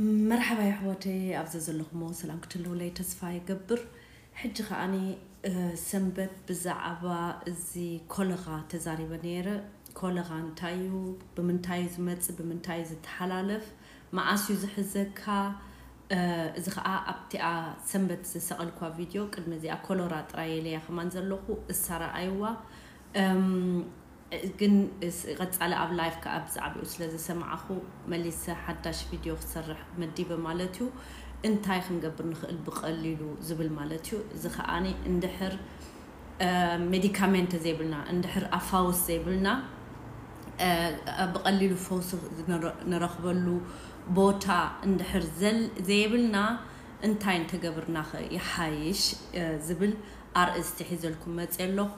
መርሓባ ኣሕዋተይ፣ ኣብ ዘዘለኹሞ ሰላም ክትህልውለይ ተስፋ ይገብር። ሕጂ ከኣኒ ሰንበት ብዛዕባ እዚ ኮለኻ ተዛሪበ ነይረ። ኮለኻ እንታይ እዩ? ብምንታይ እዩ ዝመጽእ? ብምንታይ እዩ ዝተሓላለፍ? መዓስ እዩ ዝሕዘካ? እዚ ኸኣ ኣብቲኣ ሰንበት ዝሰቐልኳ ቪድዮ፣ ቅድሚ እዚኣ ኮሎራ ጥራይ ኢለያ ከማን ዘለኹ፣ እሳ ረኣይዋ። ግን ቀጻሊ ኣብ ላይፍ ከኣ ብዛዕባኡ ስለ ዝሰማዕኹ፣ መሊሰ ሓዳሽ ቪድዮ ክሰርሕ መዲበ ማለት እዩ። እንታይ ክንገብር ንኽእል ብቐሊሉ ዝብል ማለት እዩ። እዚ ከኣኒ እንድሕር ሜዲካሜንት ዘይብልና፣ እንድሕር ኣፋውስ ዘይብልና፣ ብቐሊሉ ፈውሲ ንረኽበሉ ቦታ እንድሕር ዘየብልና፣ እንታይ እንተገብርናኸ ይሓይሽ ዝብል ኣርእስቲ ሒዘልኩም መፅየ ኣለኹ።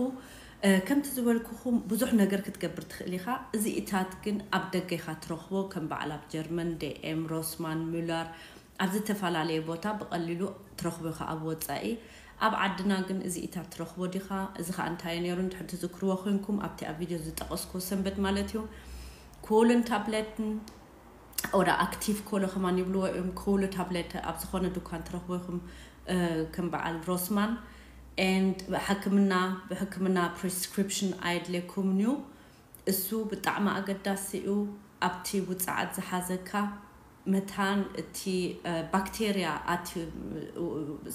ከምቲ ዝበልኩኹም ብዙሕ ነገር ክትገብር ትኽእል ኢኻ። እዚኢታት ግን ኣብ ደገ ኢኻ ትረኽቦ፣ ከም በዓል ኣብ ጀርመን፣ ዴኤም፣ ሮስማን፣ ሙለር፣ ኣብ ዝተፈላለየ ቦታ ብቐሊሉ ትረኽቦ ኢኻ ኣብ ወፃኢ። ኣብ ዓድና ግን እዚኢታት ትረኽቦ ዲኻ? እዚ ኸኣ እንታይ ነይሩ? እንድሕር ትዝክርዎ ኮይንኩም፣ ኣብቲ ኣብ ቪድዮ ዝጠቐስኩ ሰንበት ማለት እዩ፣ ኮልን ታብለትን ወደ ኣክቲቭ ኮሎ ከማን ይብልዎ እዮም። ኮሎ ታብሌት ኣብ ዝኾነ ድኳን ትረኽቦ ኢኹም፣ ከም በዓል ሮስማን። ኤንድ ብሕክምና ብሕክምና ፕሪስክሪፕሽን ኣየድልየኩምን እዩ። እሱ ብጣዕሚ ኣገዳሲ እዩ። ኣብቲ ውፅዓት ዝሓዘካ መታን እቲ ባክቴርያ ኣቲ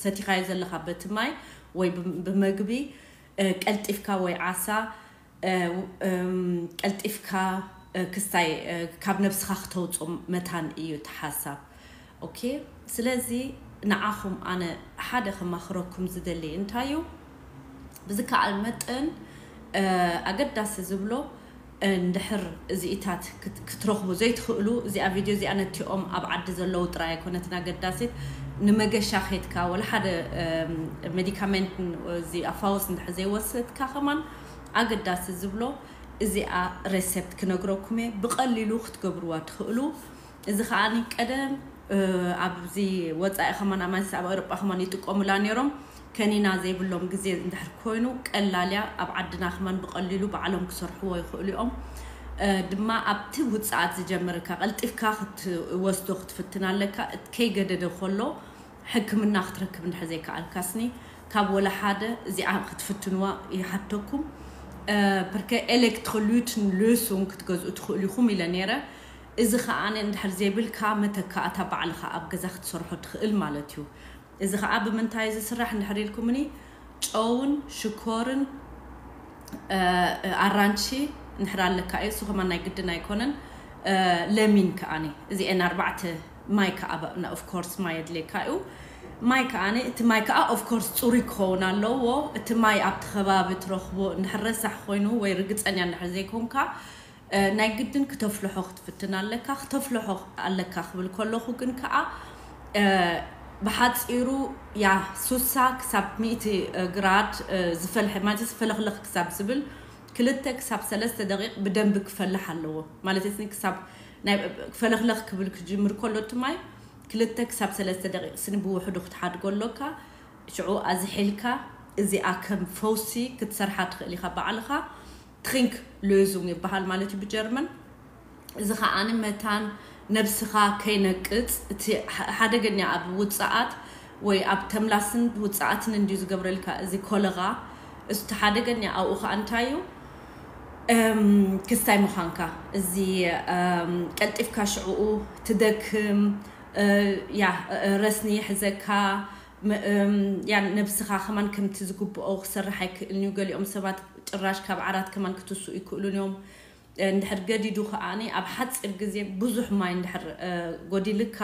ሰቲኻዮ ዘለኻ በቲ ማይ ወይ ብመግቢ ቀልጢፍካ ወይ ዓሳ ቀልጢፍካ ክስታይ ካብ ነብስኻ ክተውፅኦ መታን እዩ እቲ ሓሳብ። ኦኬ፣ ስለዚ ንዓኹም ኣነ ሓደ ከማኽረኩም ዝደሊ እንታይ እዩ፣ ብዝከኣል መጠን ኣገዳሲ ዝብሎ እንድሕር እዚኢታት ክትረኽቡ ዘይትኽእሉ፣ እዚኣ ቪድዮ እዚኣ ነቲኦም ኣብ ዓዲ ዘለዉ ጥራይ ኣይኮነትን ኣገዳሲት። ንመገሻ ኸይድካ ወላ ሓደ ሜዲካሜንት እዚ ኣፋወስ እንድሕር ዘይወሰድካ ከማን ኣገዳሲ ዝብሎ እዚኣ ሬሴፕት ክነግረኩም እየ፣ ብቐሊሉ ክትገብርዋ ትኽእሉ። እዚ ከኣ ቀደም ኣብዚ ወፃኢ ከማን ኣማንስ ኣብ ኣውሮጳ ከማን ይጥቀሙላ ነይሮም። ከኒና ዘይብሎም ግዜ እንድሕር ኮይኑ ቀላል እያ። ኣብ ዓድና ከማን ብቐሊሉ ባዕሎም ክሰርሕዎ ይኽእሉ እዮም። ድማ ኣብቲ ውፅኣት ዝጀመረካ ቀልጢፍካ ክትወስዶ ክትፍትን ኣለካ። ከይገደደ ከሎ ሕክምና ክትረክብ እንድሕር ዘይከኣልካስኒ ካብ ወላ ሓደ እዚኣ ክትፍትንዋ ይሓተኩም። ብርከ ኤሌክትሮሉትን ሉሱን ክትገዝኡ ትኽእሉ ኢኹም ኢለ ነይረ። እዚ ከኣ እንድሕር ዘይብልካ መተካእታ ባዕልኻ ኣብ ገዛ ክትሰርሖ ትኽእል ማለት እዩ። እዚ ከኣ ብምንታይ ዝስራሕ እንድሕር ኢልኩምኒ፣ ጨውን ሽኮርን ኣራንቺ እንድሕር ኣለካ እዩ። እሱ ከማን ናይ ግድን ኣይኮነን። ለሚን ከኣኒ እዚኤን ኣርባዕተ ማይ ከኣ ኦፍ ኮርስ ማይ የድልየካ እዩ። ማይ ከኣ እቲ ማይ ከኣ ኦፍ ኮርስ ፅሩይ ክኸውን ኣለዎ። እቲ ማይ ኣብቲ ከባቢ ትረኽቦ እንድሕር ረሳሕ ኮይኑ ወይ ርግፀኛ እንድሕር ዘይኮንካ ናይ ግድን ክተፍልሖ ክትፍትን ኣለካ። ክተፍልሖ ኣለካ ክብል ከለኹ ግን ከኣ ብሓፂሩ ያ ሱሳ ክሳብ ሚእቲ ግራድ ዝፈልሐ ማለት ዝፈለኽለኽ ክሳብ ዝብል ክልተ ክሳብ ሰለስተ ደቂቕ ብደንቢ ክፈልሕ ኣለዎ ማለት እዚ ክሳብ ናይ ፈለኽለኽ ክብል ክጅምር ከሎ እቲ ማይ ክልተ ክሳብ ሰለስተ ደቂቕ ስኒ ብውሕዱ ክትሓድጎ ኣሎካ። ሽዑ ኣዝሒልካ እዚኣ ከም ፈውሲ ክትሰርሓ ትኽእል ኢኻ ባዕልኻ። ትሪንክ ሉዙንግ ይበሃል ማለት እዩ ብጀርመን። እዚ ከኣ መታን ነብስኻ ከይነቅጽ እቲ ሓደገኛ ኣብ ውጽኣት ወይ ኣብ ተምላስን ውጽኣትን እንድዩ ዝገብረልካ እዚ ኮለኻ። እቲ ሓደገኛ ኣብኡ ከኣ እንታይ እዩ? ክስታይ ምዃንካ፣ እዚ ቀልጢፍካ ሽዕኡ ትደክም፣ ያ ረስኒ ይሕዘካ፣ ያ ነብስኻ ከማን ከምቲ ዝግብኦ ክሰርሕ ኣይክእልን እዩ። ገሊኦም ሰባት ጭራሽ ካብ ዓራት ከማን ክትስኡ ይክእሉን እዮም። እንድሕር ገዲዱ ከኣ ኣብ ሓፂር ግዜ ብዙሕ ማይ እንድሕር ጎዲልካ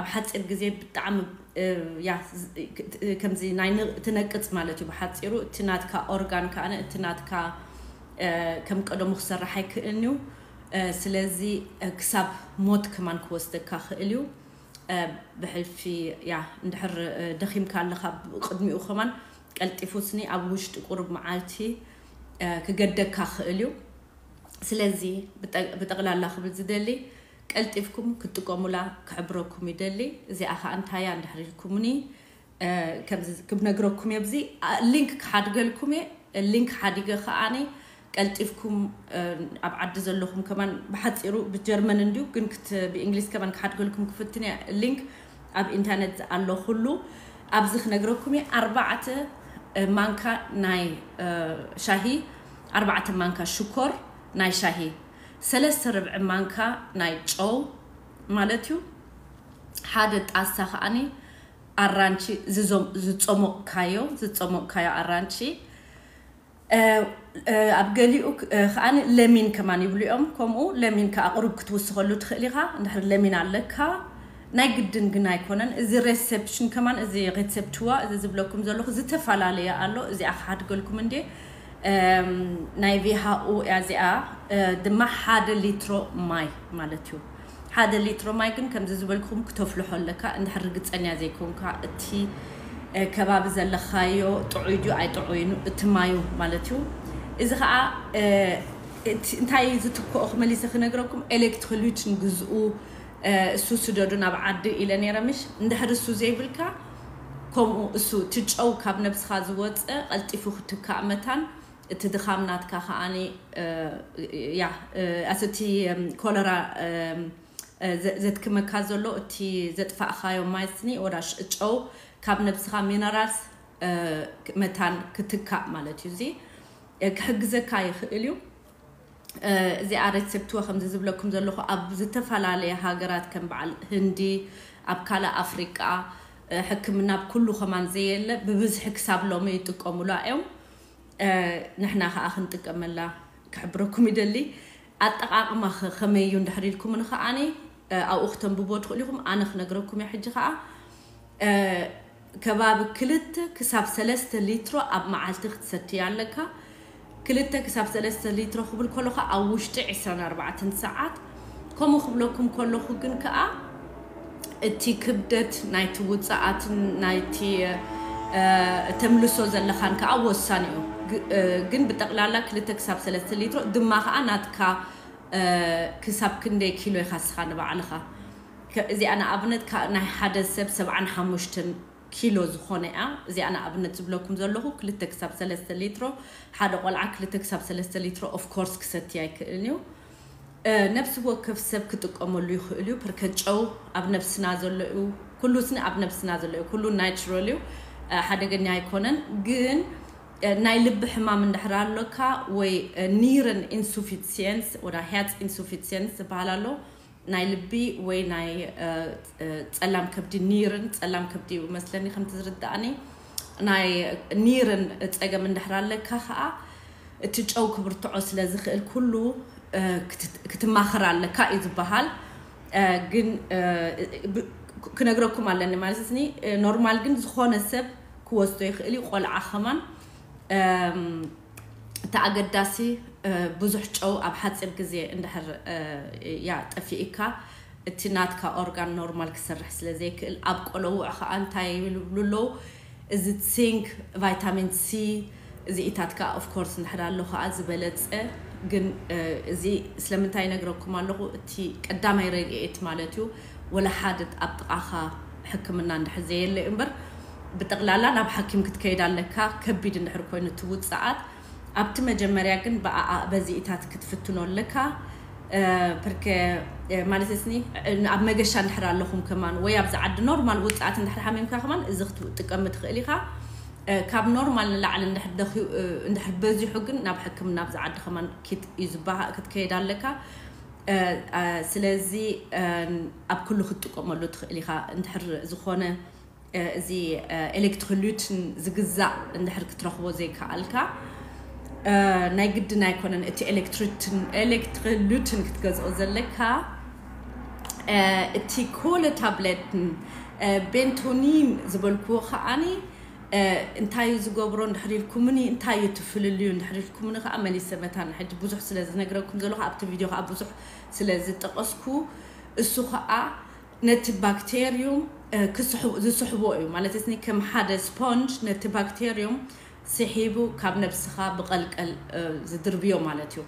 ኣብ ሓፂር ግዜ ብጣዕሚ ያ ከምዚ ናይ ትነቅፅ ማለት እዩ። ብሓፂሩ እቲ ናትካ ኦርጋን ከኣ እቲ ናትካ ከም ቀደሙ ክሰርሕ ኣይክእልን እዩ። ስለዚ ክሳብ ሞት ከማን ክወስደካ ክእል እዩ። ብሕልፊ ያ እንድሕር ደኺምካ ኣለኻ ቅድሚኡ ከማን ቀልጢፉ ስኒ ኣብ ውሽጢ ቁሩብ መዓልቲ ክገደካ ክእል እዩ። ስለዚ ብጠቕላላ ክብል ዝደሊ ቀልጢፍኩም ክትጥቀሙላ ክሕብረኩም ይደሊ። እዚኣ ከዓ እንታያ እንድሕር ኢልኩምኒ ክነግረኩም እየ። ብዚ ሊንክ ክሓድገልኩም እየ። ሊንክ ሓዲገ ከዓኒ ቀልጢፍኩም ኣብ ዓዲ ዘለኹም ከማን ብሓፂሩ ብጀርመን እንድዩ ግን ብእንግሊዝ ከማን ክሓድገልኩም ክፍትን እያ። ሊንክ ኣብ ኢንተርነት ኣሎ ኩሉ። ኣብዚ ክነግረኩም እየ። ኣርባዕተ ማንካ ናይ ሻሂ፣ ኣርባዕተ ማንካ ሽኮር ናይ ሻሂ፣ ሰለስተ ርብዒ ማንካ ናይ ጨው ማለት እዩ። ሓደ ጣሳ ከዓኒ ኣራንቺ ዝጾሞቕካዮ ዝጾሞቕካዮ ኣራንቺ። ኣብ ገሊኡ ከዓ ለሚን ከማን ይብሉ እዮም። ከምኡ ለሚን ከዓ ቁሩብ ክትውስኸሉ ትኽእል ኢኻ እንድሕር ለሚን ኣለካ። ናይ ግድን ግን ኣይኮነን። እዚ ሬሴፕሽን ከማን፣ እዚ ሬሴፕትዋ፣ እዚ ዝብለኩም ዘለኹ ዝተፈላለየ ኣሎ። እዚኣ ክሓድገልኩም እንዴ። ናይ ቪሃኡ እያ እዚኣ። ድማ ሓደ ሊትሮ ማይ ማለት እዩ። ሓደ ሊትሮ ማይ ግን ከምዚ ዝበልኩም ክተፍልሖ ኣለካ። እንድሕር ርግፀኛ ዘይኮንካ እቲ ከባቢ ዘለኻዮ ጥዑይ ድዩ ኣይጥዑይን እቲ ማዩ ማለት እዩ። እዚ ከዓ እንታይ እዩ ዝትክኦ ክመሊሰ ክነግረኩም፣ ኤሌክትሪክ ግዝኡ፣ እሱ ስደዱ ናብ ዓዲ ኢለ ነይረ ምሽ። እንድሕር እሱ ዘይብልካ ከምኡ እሱ እቲ ጨው ካብ ነብስኻ ዝወፀ ቀልጢፉ ክትካእ መታን እቲ ድኻም ናትካ ከዓኒ ያ ኣስቲ ኮለራ ዘትክመካ ዘሎ እቲ ዘጥፋእካዮ ማይስኒ ወዳ ጨው ካብ ነብስኻ ሚነራልስ መታን ክትካእ ማለት እዩ። እዚ ክሕግዘካ ይኽእል እዩ። እዚኣ ሬሴፕትዋ ከምዚ ዝብለኩም ዘለኹ ኣብ ዝተፈላለየ ሃገራት ከም በዓል ህንዲ፣ ኣብ ካልእ ኣፍሪቃ ሕክምና ኣብ ኩሉ ከማን ዘየለ ብብዝሒ ክሳብ ሎሚ ይጥቀሙላ እዮም። ንሕና ከዓ ክንጥቀመላ ክሕብረኩም ይደሊ። ኣጠቃቅማ ከመይ እዩ እንድሕር ኢልኩምኒ ከዓኒ ኣብኡ ክተንብቦ ትኽእሉ ኢኹም። ኣነ ክነግረኩም እየ ሕጂ ከዓ ከባቢ ክልተ ክሳብ ሰለስተ ሊትሮ ኣብ መዓልቲ ክትሰትያ ኣለካ። ክልተ ክሳብ ሰለስተ ሊትሮ ክብል ከለኹ ኣብ ውሽጢ ዕስራን ኣርባዕተን ሰዓት። ከምኡ ክብለኩም ከለኹ ግን ከዓ እቲ ክብደት ናይቲ ውፅኣትን ናይቲ ተምልሶ ዘለኻን ከዓ ወሳኒ እዩ። ግን ብጠቕላላ ክልተ ክሳብ ሰለስተ ሊትሮ ድማ ከዓ ናትካ ክሳብ ክንደይ ኪሎ ኢኻ ስኻ ንባዕልኻ። እዚኣ ንኣብነት ናይ ሓደ ሰብ ሰብዓን ሓሙሽተን ኪሎ ዝኾነ እያ። እዚኣ ንኣብነት ዝብለኩም ዘለኹ ክልተ ክሳብ ሰለስተ ሊትሮ፣ ሓደ ቆልዓ ክልተ ክሳብ ሰለስተ ሊትሮ ኦፍኮርስ ክሰትያ ኣይክእልን እዩ። ነብሲ ወከፍ ሰብ ክጥቀመሉ ይኽእል እዩ። ፐርከ ጨው ኣብ ነብስና ዘሎ እዩ። ኩሉ ስኒ ኣብ ነብስና ዘሎ እዩ። ኩሉ ናቹራል እዩ። ሓደገኛ ኣይኮነን። ግን ናይ ልቢ ሕማም እንድሕር ኣሎካ ወይ ኒረን ኢንሱፊሲየንስ ወዳ ሄርት ኢንሱፊሲየንስ ዝበሃል ኣሎ። ናይ ልቢ ወይ ናይ ጸላም ከብዲ ኒርን፣ ጸላም ከብዲ መስለኒ ከምቲ ዝርዳእኒ፣ ናይ ኒርን ጸገም እንድሕር ኣለካ ከዓ እቲ ጨው ክብርትዖ ስለ ዝኽእል ኩሉ ክትማኸር ኣለካ እዩ ዝበሃል። ግን ክነግረኩም ኣለኒ ማለት ኒ ኖርማል ግን ዝኾነ ሰብ ክወስዶ ይኽእል እዩ። ቆልዓ ከማን እቲ ኣገዳሲ ብዙሕ ጨው ኣብ ሓፂር ግዜ እንድሕር ያ ጠፊእካ እቲ ናትካ ኦርጋን ኖርማል ክሰርሕ ስለ ዘይክእል ኣብ ቆለውዕ ከዓ እንታይ ይብሉ ኣለዉ እዚ ሲንክ ቫይታሚን ሲ እዚኢታት ከዓ ኦፍኮርስ እንድሕር ኣሎ ከዓ ዝበለፀ። ግን እዚ ስለምንታይ ይነግረኩም ኣለኹ እቲ ቀዳማይ ረድኤት ማለት እዩ። ወላ ሓደ ኣብ ጥቓኻ ሕክምና እንድሕር ዘየለ እዩ እምበር ብጠቕላላ ናብ ሓኪም ክትከይድ ኣለካ። ከቢድ እንድሕር ኮይኑ እቲ ውፅኣት ኣብቲ መጀመርያ ግን ብኣኣ በዚኢታት ክትፍትኖ ኣለካ። ፕርከ ማለት ስኒ ኣብ መገሻ እንድሕር ኣለኹም ከማን ወይ ኣብዚ ዓዲ ኖርማል ውፅኣት እንድሕር ሓሚምካ ከማን እዚ ክትጥቀም ትኽእል ኢኻ። ካብ ኖርማል ንላዕሊ እንድሕር በዚሑ ግን ናብ ሕክምና ኣብዚ ዓዲ ከማን ክትከይድ ኣለካ። ስለዚ ኣብ ኩሉ ክትጥቀመሉ ትኽእል ኢኻ። እንድሕር ዝኾነ እዚ ኤሌክትሪሉትን ዝግዛእ እንድሕር ክትረኽቦ ዘይከኣልካ ናይ ግድን ኣይኮነን እቲ ኤሌክትሪሉትን ክትገዝኦ ዘለካ። እቲ ኮለ ታብሌትን ቤንቶኒን ዝበልክዎ ከዓኒ እንታይ እዩ ዝገብሮ እንድሕር ኢልኩምኒ እንታይ እዩ ትፍልልዩ እንድሕር ኢልኩምኒ ከዓ መሊሰ መታን ሕጂ ብዙሕ ስለ ዝነግረኩም ዘለኹ ኣብቲ ቪድዮ ከዓ ብዙሕ ስለ ዝጠቀስኩ እሱ ከዓ ነቲ ባክቴርዩም ዝስሕቦ እዩ ማለት ስ ከም ሓደ ስፖንጅ ነቲ ባክቴርዩም ስሒቡ ካብ ነብስኻ ብቐልቀል ዝድርብዮ ማለት እዩ።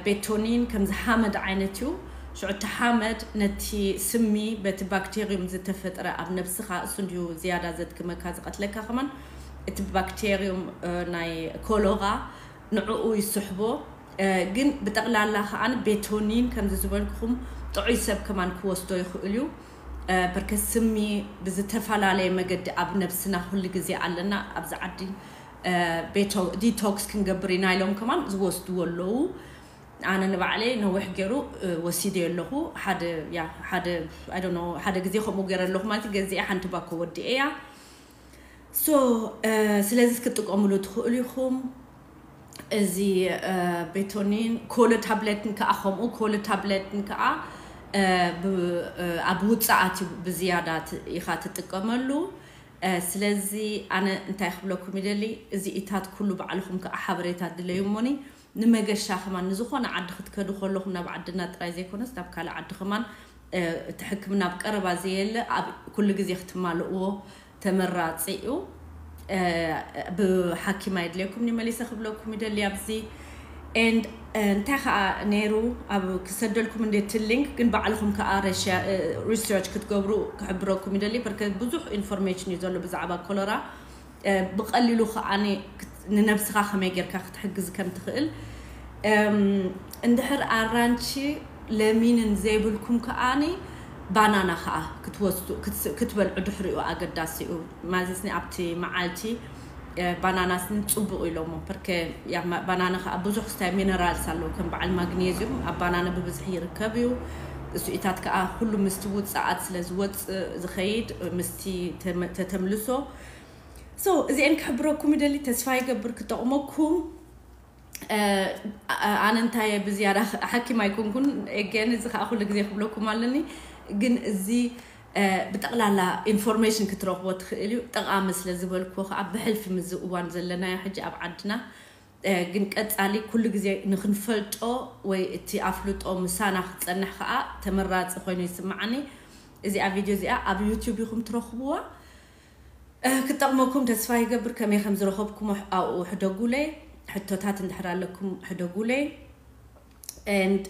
ቤቶኒን ከምዚ ሓመድ ዓይነት እዩ። ሽዑ እቲ ሓመድ ነቲ ስሚ በቲ ባክቴርዩም ዝተፈጥረ ኣብ ነብስኻ እሱ እንዲሁ ዝያዳ ዘድክመካ ዝቐትለካ ከማን እቲ ባክቴርዩም ናይ ኮሎራ ንዕኡ ይስሕቦ። ግን ብጠቕላላ ከዓን ቤቶኒን ከምዚ ዝበልኩኹም ጥዑይ ሰብ ከማን ክወስዶ ይኽእል እዩ። በርከ ስሚ ብዝተፈላለየ መገዲ ኣብ ነብስና ኩሉ ግዜ ኣለና። ኣብዚ ዓዲ ዲቶክስ ክንገብር ኢና ኢሎም ከማን ዝወስድዎ ኣለዉ። ኣነ ንባዕለይ ነዊሕ ገይሩ ወሲደዮ ኣለኹ። ሓደ ግዜ ከምኡ ገይረ ኣለኹ ማለት ገዚአ ሓንቲ ባኮ ወዲኤ እያ። ሶ ስለዚ ክትጥቀምሉ ትኽእሉ ኢኹም። እዚ ቤቶኒን ኮሎ ታብለትን ከዓ ከምኡ ኮሎ ታብለትን ከዓ ኣብ ውፅኣት ብዝያዳ ኢኻ ትጥቀመሉ። ስለዚ ኣነ እንታይ ክብለኩም ይደሊ፣ እዚ ኢታት ኩሉ ባዕልኹም ከዓ ሓበሬታ ድለዩ እሞኒ ንመገሻ ከማን ንዝኾነ ዓዲ ክትከዱ ከለኹም ናብ ዓድና ጥራይ ዘይኮነስ ናብ ካልእ ዓዲ ከማን እቲ ሕክምና ኣብ ቀረባ ዘየለ ኣብ ኩሉ ግዜ ክትማልእዎ ተመራፂ እዩ። ብሓኪም ኣይድልየኩም መሊሰ ክብለኩም ይደሊ ኣብዚ and እንታይ ከዓ ነይሩ ኣብ ክሰደልኩም እንደ እቲ ሊንክ ግን ባዕልኹም ከዓ research ክትገብሩ ክሕብረኩም ይደሊ። በርከ ብዙሕ ኢንፎርሜሽን እዩ ዘሎ ብዛዕባ ኮለራ። ብቐሊሉ ከዓ ንነብስኻ ከመይ ጌርካ ክትሕግዝ ከም ትኽእል። እንድሕር ኣራንቺ ለሚንን ዘይብልኩም ከዓኒ ባናና ከዓ ክትወስዱ ክትበልዑ ድሕሪኡ ኣገዳሲ እዩ። ማለትኒ ኣብቲ መዓልቲ ባናናስኒ ፅቡቅ ኢሎሞ ፐርከ ባናና ከዓ ብዙሕ ስታይ ሚነራልስ ኣለዉ ከም በዓል ማግኔዚዩም ኣብ ባናና ብብዝሒ ይርከብ እዩ። እሱኢታት ከዓ ኩሉ ምስቲ ውፅኣት ስለ ዝወፅእ ዝኸይድ ምስቲ ተተምልሶ። ሶ እዚአን ክሕብረኩም ይደሊ፣ ተስፋ ይገብር ክጠቕመኩም። ኣነ እንታይ ብዝያዳ ሓኪም ኣይኮንኩን፣ ግን እዚ ከዓ ኩሉ ግዜ ክብለኩም ኣለኒ። ግን እዚ ብጠቕላላ ኢንፎርሜሽን ክትረኽቦ ትኽእል እዩ። ጠቓሚ ስለ ዝበልክዎ ከዓ ብሕልፊ ምዚ እዋን ዘለናዮ ሕጂ ኣብ ዓድና ግን ቀፃሊ ኩሉ ግዜ ንክንፈልጦ ወይ እቲ ኣፍልጦ ምሳና ክፀንሕ ከዓ ተመራፂ ኮይኑ ይስማዓኒ። እዚኣ ቪድዮ እዚኣ ኣብ ዩቲዩብ ኢኹም ትረኽብዋ። ክጠቕመኩም ተስፋ ይገብር። ከመይ ከም ዝረኸብኩም ኣብኡ ሕደጉለይ። ሕቶታት እንድሕር ኣለኩም ሕደጉለይ። And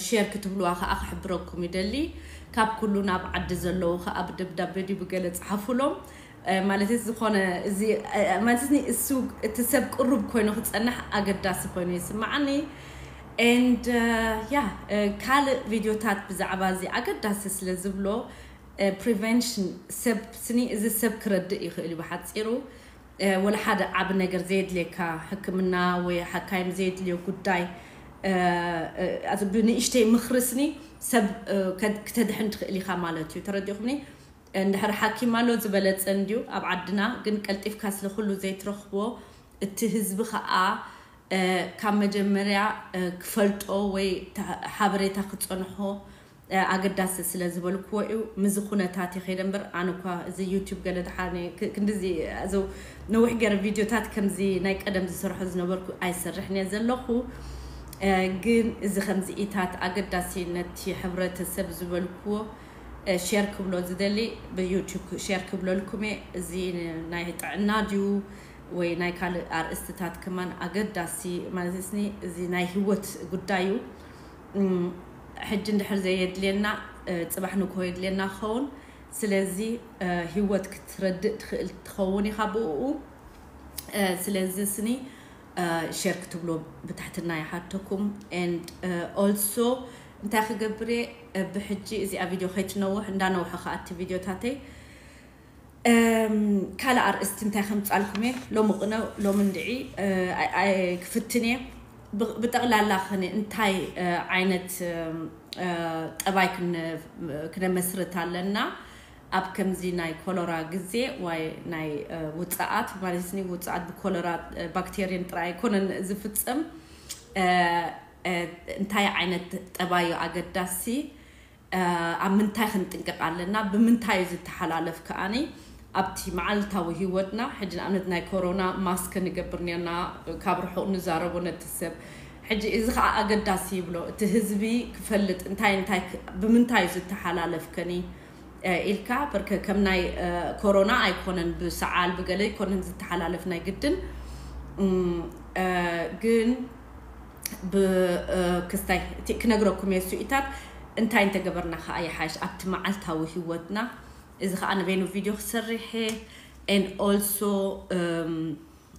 ሼር ክትብልዋ ከዓ ክሕብረኩም ይደሊ። ካብ ኩሉ ናብ ዓዲ ዘለዉ ከዓ ብደብዳቤ ድዩ ብገለ ፀሓፉሎም። ማለት ዝኾነ እዚ ማለት እሱ እቲ ሰብ ቅሩብ ኮይኑ ክፀንሕ ኣገዳሲ ኮይኑ ይስማዓኒ። And ያ ካልእ ቪድዮታት ብዛዕባ እዚ ኣገዳሲ ስለ ዝብሎ ፕሪቨንሽን ሰብ ስኒ እዚ ሰብ ክረድእ ይኽእል እዩ ብሓፂሩ። ወላ ሓደ ዓብ ነገር ዘየድልየካ ሕክምና ወይ ሓካይም ዘየድልዮ ጉዳይ ብንእሽተይ ምኽሪ ስኒ ሰብ ክተድሕን ትኽእል ኢኻ ማለት እዩ። ተረዲኹምኒ? እንድሕር ሓኪም ኣሎ ዝበለፀ እንድዩ ኣብ ዓድና ግን ቀልጢፍካ ስለ ኩሉ ዘይትረኽቦ እቲ ህዝቢ ከዓ ካብ መጀመርያ ክፈልጦ ወይ ሓበሬታ ክፀንሖ ኣገዳሲ ስለ ዝበልክዎ እዩ። ምዚ ኩነታት ይኸይደ እምበር ኣነ እኳ እዚ ዩቲዩብ ገለ ድሓን ክንዲዚ ነዊሕ ገይረ ቪድዮታት ከምዚ ናይ ቀደም ዝሰርሖ ዝነበርኩ ኣይሰርሕን እየ ዘለኹ። ግን እዚ ከምዚ ኢታት ኣገዳሲ ነቲ ሕብረተሰብ ዝበልክዎ ሼር ክብሎ ዝደሊ ብዩቲዩብ ሼር ክብለልኩም እየ። እዚ ናይ ጥዕና ድዩ ወይ ናይ ካልእ ኣርእስትታት ከማን ኣገዳሲ ማለት ስኒ እዚ ናይ ህይወት ጉዳይ እዩ። ሕጂ እንድሕር ዘየድልየና ፅባሕ ንግሆ የድልየና ክኸውን። ስለዚ ህይወት ክትረድእ ትኽእል ትኸውን ኢኻ ብኡ። ስለዚ ስኒ ሼር ክትብሎ ብትሕትና ይሓተኩም። And also እንታይ ክገብር እየ ብሕጂ እዚኣ ቪድዮ ከይትነውሕ እንዳነውሐ ከኣቲ ቪድዮታተይ ካልእ ኣርእስቲ እንታይ ከምፃልኩም እየ ሎሚ ቅነ ሎሚ እንድዒ ክፍትን እየ። ብጠቕላላ ክነ እንታይ ዓይነት ጠባይ ክነመስርት ኣለና ኣብ ከምዚ ናይ ኮሎራ ግዜ ወይ ናይ ውፅኣት ማለት ኒ ውፅኣት ብኮሎራ ባክቴሪየን ጥራይ ኣይኮነን ዝፍፀም። እንታይ ዓይነት ጠባዩ ኣገዳሲ ኣብ ምንታይ ክንጥንቀቕ ኣለና? ብምንታይ እዩ ዝተሓላለፍ ከኣኒ ኣብቲ መዓልታዊ ህይወትና? ሕጂ ንኣብነት ናይ ኮሮና ማስክ ንገብር ኔርና፣ ካብ ርሑቕ ንዛረቦ ነቲ ሰብ። ሕጂ እዚ ከዓ ኣገዳሲ ይብሎ፣ እቲ ህዝቢ ክፈልጥ እንታይ እንታይ ክ- ብምንታይ እዩ ዝተሓላለፍ ከኒ ኢልካ በርከ ከም ናይ ኮሮና ኣይኮነን፣ ብሰዓል ብገለ ኣይኮነን ዝተሓላለፍ ናይ ግድን። ግን ክስታይ ክነግረኩም እየ እሱኢታት እንታይ እንተገበርና ከዓ ይሓይሽ ኣብቲ መዓልታዊ ህይወትና። እዚ ከዓ ንበይኑ ቪድዮ ክሰርሐ and also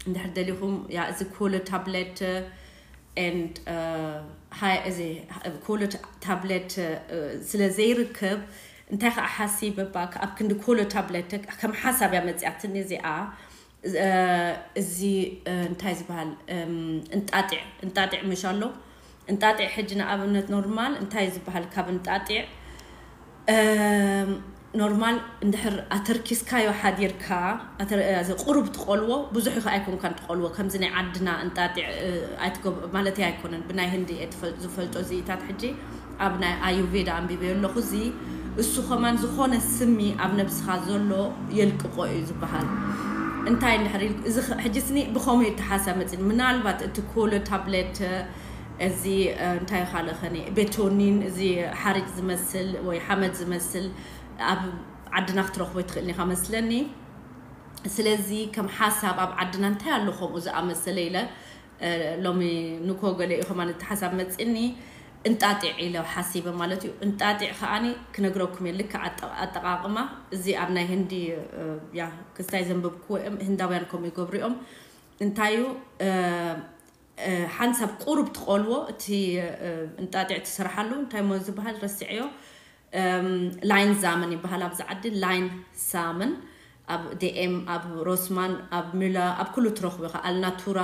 እንድሕር ደሊኹም ያ እዚ ኮሎ ታብሌት and ሃይ እዚ ኮሎ ታብሌት ስለ ዘይርከብ እንታይ ከዓ ሓሲበ ባካ ኣብ ክንዲ ኮሎ ታብሌት ከም ሓሳብ እያ መፅያትኒ እዚኣ። እዚ እንታይ ዝበሃል እንጣጢዕ እንጣጢዕ ምሽ ኣሎ። እንጣጢዕ ሕጂ ንኣብነት ኖርማል እንታይ ዝበሃል ካብ እንጣጢዕ ኖርማል እንድሕር ኣተርኪስካዮ ሓዲርካ ቁሩብ ትቆልዎ ብዙሕ ይኸ ኣይኮንካን ትቆልዎ ከምዚ ናይ ዓድና እንጣጢዕ ማለት ኣይኮነን ብናይ ህንዲ ዝፈልጦ እዚኢታት ሕጂ ኣብ ናይ ኣዩቬዳ ኣንቢበዮ ኣለኹ እዚ እሱ ከማን ዝኾነ ስሚ ኣብ ነብስኻ ዘሎ የልቅቆ እዩ ዝበሃል እንታይ እንድሕር እዚ ሕጂ ስኒ ብኸምኡ ይተሓሳ መፅን ምናልባት እቲ ኮሎ ታብሌት እዚ እንታይ ካልእ ኸኒ ቤቶኒን እዚ ሓሪጭ ዝመስል ወይ ሓመድ ዝመስል ኣብ ዓድና ክትረኽቦ ትኽእል ኢኻ መስለኒ ስለዚ ከም ሓሳብ ኣብ ዓድና እንታይ ኣሎ ከምኡ ዝኣመሰለ ኢለ ሎሚ ንኮ ገለ እዩ ከማን እቲ ሓሳብ መፅኒ እንጣጢዕ ኢለ ሓሲበ ማለት እዩ እንጣጢዕ ከዓኒ ክነግረኩም እየ ልክዕ ኣጠቃቅማ እዚ ኣብ ናይ ህንዲ ያ ክስታይ ዘንበብክዎ እዮም ህንዳውያን ከምኡ ይገብሩ እዮም እንታይ እዩ ሓንሳብ ቁሩብ ትቆልዎ እቲ እንጣጢዕ ትሰርሓሉ እንታይ ሞ ዝበሃል ረስዕዮ ላይን ዛምን ይበሃል ኣብዚ ዓዲ ላይን ሳምን ኣብ ዲኤም ኣብ ሮስማን ኣብ ሚላ ኣብ ኩሉ ትረኽቡ ኢኻ ኣልናቱራ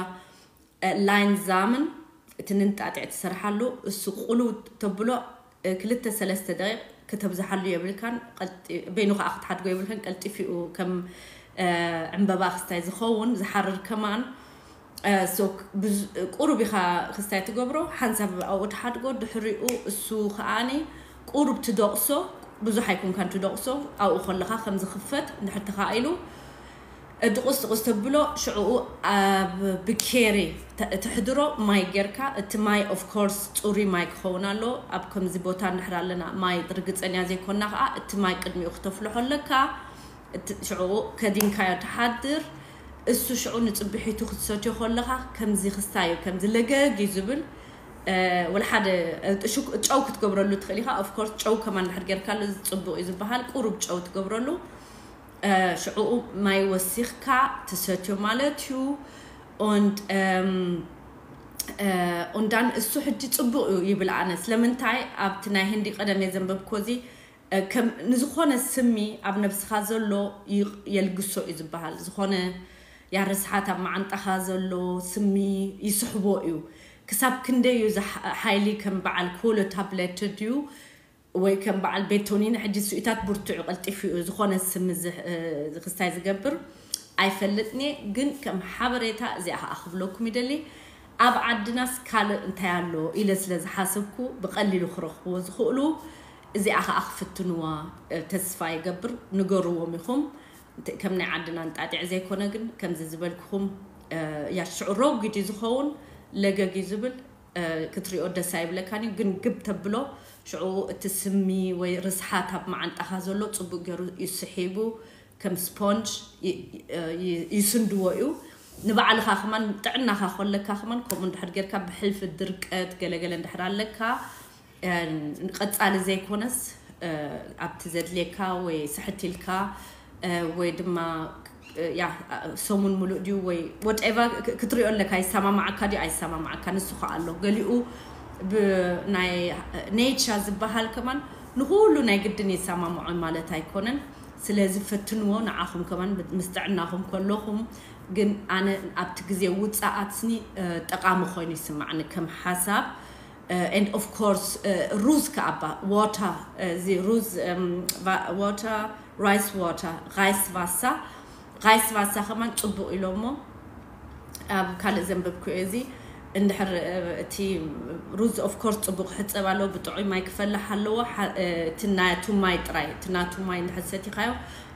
ላይን ዛምን እቲ ንንጣጢዕ ትሰርሓሉ እሱ ቁሉ ተብሎ ክልተ ሰለስተ ደቂቕ ክተብዝሓሉ የብልካን በይኑ ከዓ ክትሓድጎ የብልካን ቀልጢፊኡ ከም ዕምበባ ክስታይ ዝኸውን ዝሓርር ከማን ቁሩብ ኢኻ ክስታይ ትገብሮ ሓንሳብ ኣብኡ ትሓድጎ ድሕሪኡ እሱ ከዓኒ ቁሩብ ትደቕሶ ብዙሕ ኣይኮንካን ትደቕሶ ኣብኡ ከለኻ ከም ዝኽፈት እንድሕር ተኻኢሉ ድቑስ ድቑስ ተብሎ ሽዕኡ ኣብ ብኬሪ ተሕድሮ ማይ ጌርካ እቲ ማይ of course ፅሩይ ማይ ክኸውን ኣሎ ኣብ ከምዚ ቦታ እንድሕር ኣለና ማይ ርግፀኛ ዘይኮና ከዓ እቲ ማይ ቅድሚኡ ክተፍልሖ ኣለካ ሽዕኡ ከዲንካዮ ትሓድር እሱ ሽዑ ንፅብሒቱ ክትሰትዮ ከለኻ ከምዚ ክስታይ እዩ ከምዚ ለገግ እዩ ዝብል ወላ ሓደ ጨው ክትገብረሉ ትኽእል ኢኻ of course ጨው ከማን ድሕር ጌርካሉ ፅቡቅ እዩ ዝበሃል ቁሩብ ጨው ትገብረሉ ሽዕኡ ማይ ወሲኽካ ትሰትዮ ማለት እዩ und und dann እሱ ሕጂ ፅቡቅ እዩ ይብል ኣነ ስለምንታይ ኣብቲ ናይ ህንዲ ቀደም የዘንበብኮ እዚ ንዝኾነ ስሚ ኣብ ነብስኻ ዘሎ የልግሶ እዩ ዝበሃል ዝኾነ ያርስሓት ኣብ መዓንጣኻ ዘሎ ስሚ ይስሕቦ እዩ ክሳብ ክንደይ እዩ ሓይሊ ከም በዓል ኮሎ ታብለት ድዩ ወይ ከም በዓል ቤቶኒን ሕጂ ስኢታት ብርቱዕ ቀልጢፉ እዩ ዝኾነ ስም ክስታይ ዝገብር ኣይፈልጥኒ ግን ከም ሓበሬታ እዚኣ ከዓ ክብለኩም ይደሊ ኣብ ዓድናስ ካልእ እንታይ ኣሎ ኢለ ስለ ዝሓሰብኩ ብቀሊሉ ክረኽብዎ ዝኽእሉ እዚኣ ከዓ ክፍትንዋ ተስፋ ይገብር ንገርዎም ኢኹም ከም ናይ ዓድና እንጣጢዕ ዘይኮነ ግን ከምዚ ዝበልክኹም ያሽዑ ረጒድ እዩ ዝኸውን ለገግ እዩ ዝብል ክትሪኦ ደስ ኣይብለካን እዩ ግን ግብ ተብሎ ሽዑ እቲ ስሚ ወይ ርስሓት ኣብ መዓንጣኻ ዘሎ ፅቡቅ ገይሩ ይስሒቡ ከም ስፖንጅ ይስንድዎ እዩ ንባዕልኻ ከማን ጥዕናኻ ከለካ ከማን ከምኡ እንድሕር ጌርካ ብሕልፊ ድርቀት ገለገለ እንድሕር ኣለካ ቀፃሊ ዘይኮነስ ኣብቲ ዘድልየካ ወይ ስሕት ኢልካ ወይ ድማ ሰሙን ሙሉእ ድዩ ወይ ወትኤቨር ክትሪኦ ኣለካ ይሰማማዓካ ድዩ ኣይሰማማዓካ ንሱ ከዓ ኣሎ ገሊኡ ብናይ ኔቸር ዝበሃል ከማን ንኩሉ ናይ ግድን ይሰማምዖ ማለት ኣይኮነን ስለዚ ፈትንዎ ንዓኹም ከማን ምስ ጥዕናኹም ከለኹም ግን ኣነ ኣብቲ ግዜ ውፃኣት ስኒ ጠቃሚ ኮይኑ ይስማዕኒ ከም ሓሳብ and of course ሩዝ ከኣባ ዋተር እዚ ሩዝ ዋተር rice water rice ቫሳ rice ቫሳ ከማን ፅቡቅ ኢሎሞ ኣብ ካልእ ዘንበብኩ እዚ እንድሕር እቲ ሩዝ of course ፅቡቅ ሕፀብ ኣለዎ ብጥዑይ ማይ ክፈልሕ ኣለዎ እቲ ናቱ ማይ ጥራይ እቲ ናቱ ማይ እንድሕር ሰቲኻዮ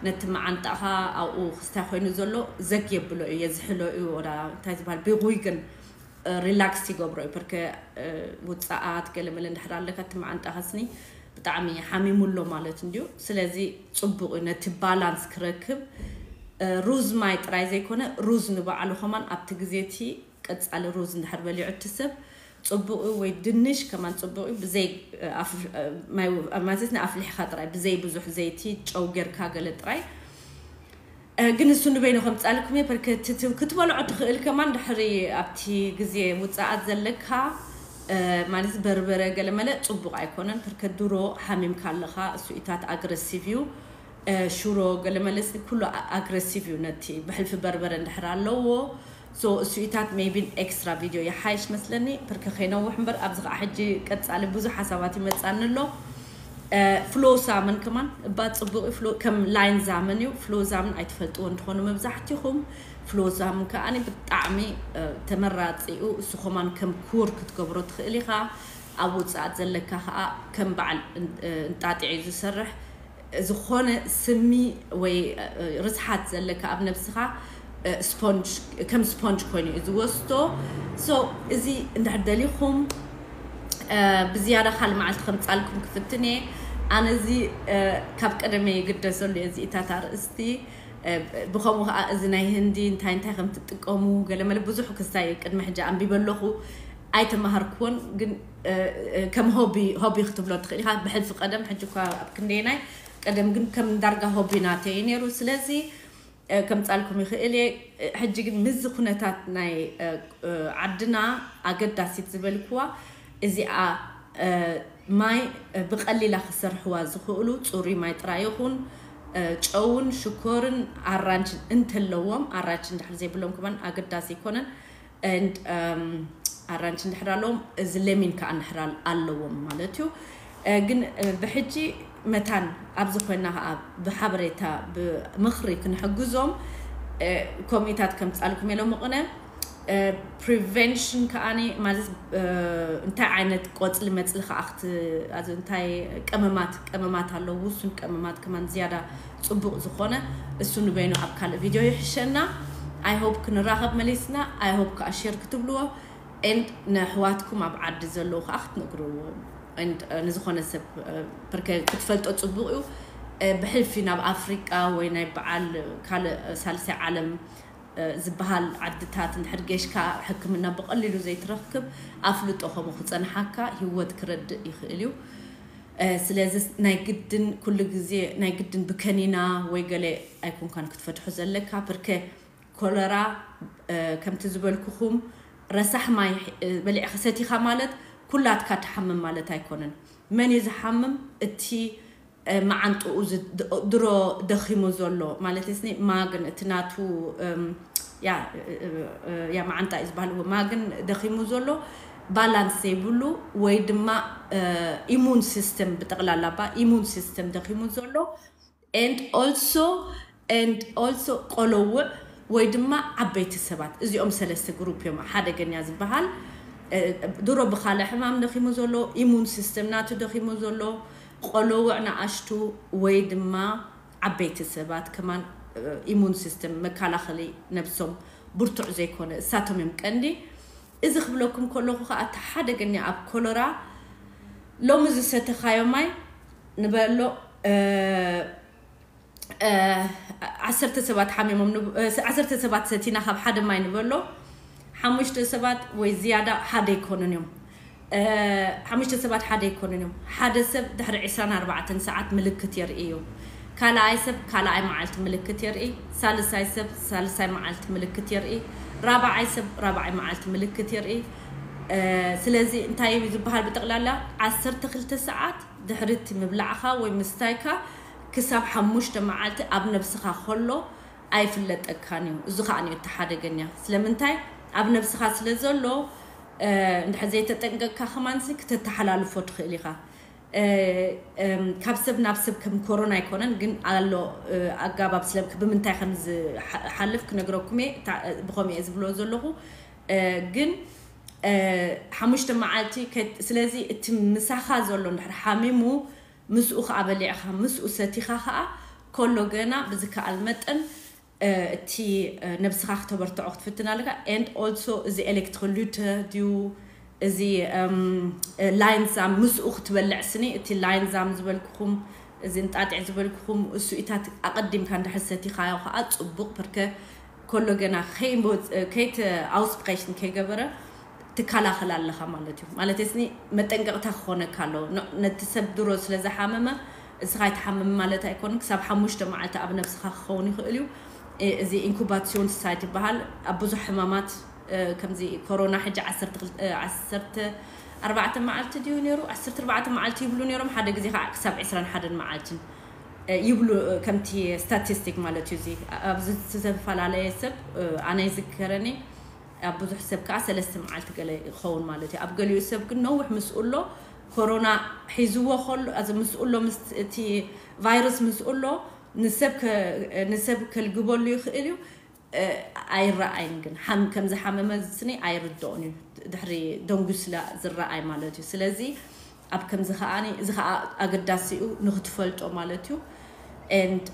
ነቲ መዓንጣኻ ኣብኡ ክስታይ ኮይኑ ዘሎ ዘግ የብሎ እዩ የዝሕሎ እዩ ወላ እንታይ ዝበሃል ብጉይ ግን ሪላክስ ይገብሮ እዩ ፐርከ ውፃኣት ገለመለ እንድሕር ኣለካ እቲ መዓንጣኻ ስኒ ብጣዕሚ ሓሚሙ ኣሎ ማለት እንድዩ ስለዚ ፅቡቅ እዩ ነቲ ባላንስ ክረክብ ሩዝ ማይ ጥራይ ዘይኮነ ሩዝ ንባዕሉ ከማን ኣብቲ ግዜ እቲ ቀፃሊ ሩዝ እንድሕር በሊዑ እቲ ሰብ ፅቡቅ እዩ ወይ ድንሽ ከማን ፅቡቅ እዩ ብዘይ ማለት ኣፍሊሕካ ጥራይ ብዘይ ብዙሕ ዘይቲ ጨው ጌርካ ገለ ጥራይ ግን እሱ ንበይኑ ከምፃልኩም እየ። ፐርከ ክትበልዖ ትኽእል ከማን ድሕሪ ኣብቲ ግዜ ውፃኣት ዘለካ ማለት በርበረ ገለመለ ፅቡቕ ኣይኮነን። ፐርከ ድሮ ሓሚምካ ኣለኻ፣ እሱኢታት ኣግረሲቭ እዩ። ሽሮ ገለመለስ ኩሉ ኣግረሲቭ እዩ። ነቲ ብሕልፊ በርበረ እንድሕር ኣለዎ እሱኢታት maybe ኤክስትራ ቪድዮ ይሓይሽ መስለኒ። ፐርከ ከይነውሕ እምበር ኣብዚ ከዓ ሕጂ ቀፃሊ ብዙሕ ሓሳባት ይመፃኒ ኣሎ። ፍሎ ሳመን ከማን እባ ፅቡቅ እዩ። ከም ላይን ዛመን እዩ። ፍሎ ዛመን ኣይትፈልጥዎ እንትኾኑ መብዛሕትኹም፣ ፍሎ ዛመን ከዓ ብጣዕሚ ተመራፂ እዩ። እሱ ከማን ከም ኩር ክትገብሮ ትኽእል ኢኻ። ኣብ ውፅኣት ዘለካ ከዓ ከም በዓል እንጣጢዕ እዩ ዝሰርሕ። ዝኾነ ስሚ ወይ ርስሓት ዘለካ ኣብ ነብስኻ ስፖንጅ፣ ከም ስፖንጅ ኮይኑ እዩ ዝወስዶ። ሶ እዚ እንድሕር ደሊኹም ብዝያዳ ካልእ መዓልቲ ከምፃልኩም ክፍትን እየ። ኣነ እዚ ካብ ቀደመ ይግደሰሉ እየ እዚኢታት ኣርእስቲ። ብኸምኡ ከዓ እዚ ናይ ህንዲ እንታይ እንታይ ከም ትጥቀሙ ገለመለ ብዙሕ ክስታይ ቅድሚ ሕጂ ኣንቢበ ኣለኹ። ኣይተማሃርኩዎን፣ ግን ከም ሆቢ ሆቢ ክትብሎ ትኽእል ኢኻ። ብሕልፊ ቀደም፣ ሕጂ እኳ ኣብ ክንደየናይ፣ ቀደም ግን ከም ዳርጋ ሆቢ ናተይ እዩ ነይሩ። ስለዚ ከምፃልኩም ይኽእል እየ። ሕጂ ግን ምስዚ ኩነታት ናይ ዓድና ኣገዳሲት ዝበልክዋ እዚኣ ማይ ብቐሊላ ክሰርሕዋ ዝኽእሉ ፅሩይ ማይ ጥራይ ይኹን፣ ጨውን ሽኮርን ኣራንችን እንተለዎም፣ ኣራንች እንድሕር ዘይብሎም ከማን ኣገዳሲ ኣይኮነን። And ኣራንች እንድሕር ኣለዎም፣ እዚ ለሚን ከዓ እንድሕር ኣለዎም ማለት እዩ። ግን ብሕጂ መታን ኣብዚ ኮይና ከዓ ብሓበሬታ ብምኽሪ ክንሕግዞም ኮሚታት ከምፃልኩም የሎም ቅነ። ፕሪቨንሽን ከዓኒ ማለት እንታይ ዓይነት ቆፅሊ መፅሊ ከዓ ክት-፣ ኣዚ እንታይ ቀመማት፣ ቀመማት ኣለዉ፣ ውሱን ቀመማት ከማን ዝያዳ ፅቡቕ ዝኾነ እሱ ንበይኑ ኣብ ካልእ ቪድዮ ይሕሸና። I hope ክንራኸብ መሊስና። I hope ከዓ ሼር ክትብልዎ and ንኣሕዋትኩም ኣብ ዓዲ ዘለዉ ከዓ ክትነግርዎ። And ንዝኾነ ሰብ ፐርከ ክትፈልጦ ፅቡቕ እዩ። ብሕልፊ ናብ ኣፍሪቃ ወይ ናይ በዓል ካልእ ሳልሳይ ዓለም ዝበሃል ዓድታት እንድሕር ገሽካ ሕክምና ብቐሊሉ ዘይትረክብ ኣፍልጦ ከምኡ ክፀንሓካ ህይወት ክረድእ ይኽእል እዩ። ስለዚ ናይ ግድን ኩሉ ግዜ ናይ ግድን ብከኒና ወይ ገለ ኣይኮንካን ክትፈትሖ ዘለካ። ፐርከ ኮለራ ከምቲ ዝበልኩኹም ረሳሕ ማይ በሊዕኻ ሰቲኻ ማለት ኩላትካ ትሓምም ማለት ኣይኮነን። መን እዩ ዝሓምም? እቲ መዓንጥኡ ድሮ ደኺሙ ዘሎ ማለት ስኒ ማግን እቲ ናቱ ያ መዓንጣ እዩ ዝበሃል። ማግን ደኺሙ ዘሎ፣ ባላንስ ዘይብሉ ወይ ድማ ኢሙን ሲስተም ብጠቕላላ ባ ኢሙን ሲስተም ደኺሙ ዘሎ and also and also ቆለውዕ ወይ ድማ ዓበይቲ ሰባት፣ እዚኦም ሰለስተ ግሩፕ እዮም ሓደገኛ ዝበሃል። ድሮ ብካልእ ሕማም ደኺሙ ዘሎ፣ ኢሙን ሲስተም ናቱ ደኺሙ ዘሎ፣ ቆለውዕ ንኣሽቱ ወይ ድማ ዓበይቲ ሰባት ከማን ኢሙን ሲስተም መከላኸሊ ነብሶም ብርቱዕ ዘይኮነ እሳቶም እዮም ቀንዲ። እዚ ክብለኩም ከለኹ ከዓ እቲ ሓደገኛ ኣብ ኮለራ ሎሚ ዝሰተኻዮ ማይ ንበሎ ዓሰርተ ሰባት ሓሚሞም ዓሰርተ ሰባት ሰቲና ካብ ሓደ ማይ ንበሎ ሓሙሽተ ሰባት ወይ ዝያዳ ሓደ ኣይኮኑን እዮም። ሓሙሽተ ሰባት ሓደ ኣይኮኑን እዮም። ሓደ ሰብ ድሕሪ ዕስራን ኣርባዕተን ሰዓት ምልክት የርኢ እዩ። ካልኣይ ሰብ ካልኣይ መዓልቲ ምልክት የርኢ። ሳልሳይ ሰብ ሳልሳይ መዓልቲ ምልክት የርኢ። ራብዓይ ሰብ ራብዓይ መዓልቲ ምልክት የርኢ። ስለዚ እንታይ እዩ ዝበሃል? ብጠቕላላ ዓሰርተ ክልተ ሰዓት ድሕሪ እቲ ምብላዕኻ ወይ ምስታይካ ክሳብ ሓሙሽተ መዓልቲ ኣብ ነብስኻ ከሎ ኣይፍለጠካን እዩ። እዚ ከዓ እዩ እቲ ሓደገኛ። ስለምንታይ? ኣብ ነብስኻ ስለ ዘሎ እንድሕር ዘይተጠንቀቅካ ከማንሲ ክተተሓላልፎ ትኽእል ኢኻ። ካብ ሰብ ናብ ሰብ ከም ኮሮና ኣይኮነን፣ ግን ኣሎ ኣጋባብ ስለ ብምንታይ ከም ዝሓልፍ ክነግረኩም እየ። ብኸምኡ እየ ዝብሎ ዘለኹ። ግን ሓሙሽተ መዓልቲ ስለዚ እቲ ምሳኻ ዘሎ እንድሕር ሓሚሙ ምስኡ ከዓ በሊዕኻ ምስኡ ሰቲኻ ከዓ ከሎ ገና ብዝከኣል መጠን እቲ ነብስኻ ክተበርትዖ ክትፍትን ኣለካ። And also እዚ ኤሌክትሮሊተ ድዩ እዚ ላይንዛም ምስኡ ክትበልዕ ስኒ፣ እቲ ላይንዛም ዝበልኩኹም እዚ እንጣጢዕ ዝበልኩኹም እሱኢታት ኣቐዲምካ እንድሕር ሰቲኻዮ ከዓ ፅቡቕ። ፐርከ ከሎ ገና ከይት ኣውስፕሬሽን ከይገበረ ትከላኸል ኣለኻ ማለት እዩ። ማለት ስኒ መጠንቀቕታ ክኾነካ ኣለዎ። ነቲ ሰብ ድሮ ስለ ዝሓመመ እስኻ ኣይትሓምም ማለት ኣይኮንን። ክሳብ ሓሙሽተ መዓልቲ ኣብ ነብስኻ ክኸውን ይኽእል እዩ። እዚ ኢንኩባሲዮን ሳይት ይበሃል። ኣብ ብዙሕ ሕማማት ከምዚ ኮሮና ሕጂ ዓሰርተ ኣርባዕተ መዓልቲ ድዩ ነይሩ? ዓሰርተ ኣርባዕተ መዓልቲ ይብሉ ነይሮም። ሓደ ግዜ ከዓ ክሳብ ዕስራን ሓደን መዓልትን ይብሉ፣ ከምቲ ስታቲስቲክ ማለት እዩ። እዚ ኣብ ዝተፈላለየ ሰብ ኣነ ይዝከረኒ። ኣብ ብዙሕ ሰብ ከዓ ሰለስተ መዓልቲ ገለ ይኸውን ማለት እዩ። ኣብ ገሊኡ ሰብ ግን ነዊሕ ምስኡ ኣሎ፣ ኮሮና ሒዝዎ ከሎ፣ ምስኡ ኣሎ፣ እቲ ቫይረስ ምስኡ ኣሎ፣ ንሰብ ከልግበሉ ይኽእል እዩ። ኣይረኣይን ግን ሓም ከም ዝሓመመ ስኒ ኣይርድኦን እዩ። ድሕሪ ደንጉስላ ዝረኣይ ማለት እዩ። ስለዚ ኣብ ከምዚ ከዓኒ እዚ ከዓ ኣገዳሲ እዩ ንክትፈልጦ ማለት እዩ። And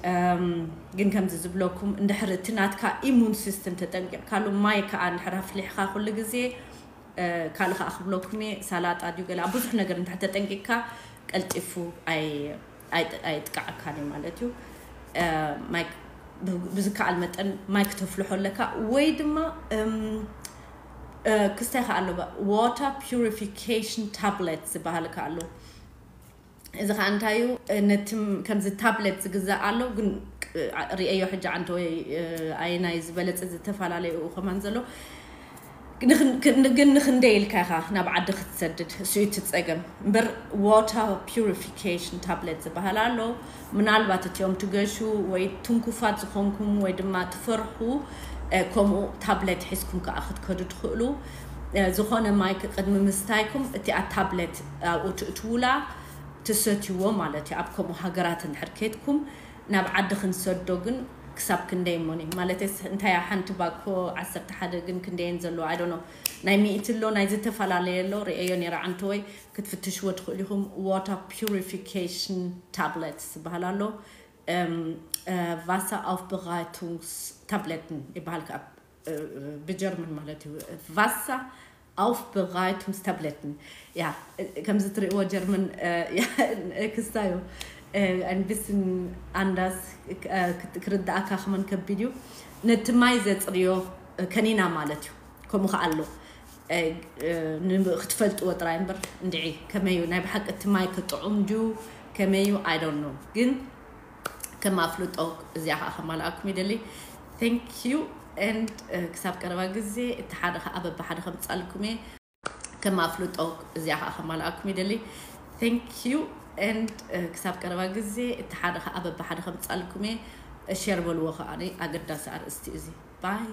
ግን ከምዚ ዝብለኩም እንድሕር እቲ ናትካ ኢሙን ሲስተም ተጠንቂቕካሉ፣ ማይ ከዓ እንድሕር ኣፍሊሕካ ኩሉ ግዜ ካልእ ከዓ ክብለኩም እየ፣ ሳላጣ ድዩ ገለ ኣብ ብዙሕ ነገር እንድሕር ተጠንቂቕካ ቀልጢፉ ኣይጥቃዓካን እዩ ማለት እዩ። ብዝከኣል መጠን ማይ ክተፍልሖ ኣለካ፣ ወይ ድማ ክስታይ ከዓ ኣሎ፣ water purification tablet ዝበሃል ከዓ ኣሎ። እዚ ከዓ እንታይ እዩ? ነቲ ከምዚ ታብለት ዝግዛእ ኣሎ፣ ግን ርእዮ ሕጂ ዓንተ ወይ ኣየናይ ዝበለፀ ዝተፈላለዩ ከማን ዘሎ ግን ንክንደይ ኢልካ ኢኻ ናብ ዓዲ ክትሰድድ? እሱ እቲ ፀገም እምበር፣ ዋተር ፒሪፊኬሽን ታብለት ዝበሃል ኣሎ። ምናልባት እቲኦም ትገሹ ወይ ትንኩፋት ዝኾንኩም ወይ ድማ ትፈርሑ፣ ከምኡ ታብለት ሒዝኩም ከዓ ክትከዱ ትኽእሉ። ዝኾነ ማይ ቅድሚ ምስታይኩም እቲኣ ታብለት ኣብኡ ትእትውላ፣ ትሰትይዎ ማለት እዩ። ኣብ ከምኡ ሃገራት እንድሕር ከድኩም ናብ ዓዲ ክንሰዶ ግን ክሳብ ክንደይ እሞኒ ማለት እንታይ ሓንቲ ባኮ ዓሰርተ ሓደ ግን ክንደየን ዘለዎ ኣይ ዶንት ኖ፣ ናይ ሚእቲ ኣሎ፣ ናይ ዝተፈላለየ ኣሎ። ርእዮ ነይረ ዓንተወይ ክትፍትሽዎ ትኽእሉ ኢኹም። ዋተር ፒሪፊኬሽን ታብለትስ ዝበሃል ኣሎ። ቫሳ ኣውፍበራይቱንግስ ታብለትን ይበሃል ከዓ ብጀርመን ማለት እዩ። ቫሳ ኣውፍበራይቱንግስ ታብለትን። ያ ከምዚ ትርእይዎ ጀርመን ክስታዩ ኣንቢስን ኣንዳስ ክርዳእካ ከመን ከቢድ እዩ። ነቲ ማይ ዘፅርዮ ከኒና ማለት እዩ። ከምኡ ከዓ ኣሎ ክትፈልጥዎ ጥራይ እምበር እንድዒ ከመይ እዩ ናይ ብሓቂ እቲ ማይ ክጥዑም ድዩ ከመይ እዩ ኣይ ዶንት ኖ። ግን ከም ኣፍልጦ እዚኣ ከዓ ከማልኣኩም ይደሊ። Thank you and ክሳብ ቀረባ ግዜ እቲ ሓደ ከዓ በብሓደ ከምፃልኩም እየ። ከም ኣፍልጦ እዚኣ ከዓ ከማልኣኩም ይደሊ። Thank you and ክሳብ ቀረባ ግዜ እቲ ሓደ ከዓ በብሓደ ከምፃልኩም እየ። ሸር በልዎ ከዓ ኣገዳሲ ኣርእስቲ እዚ ባይ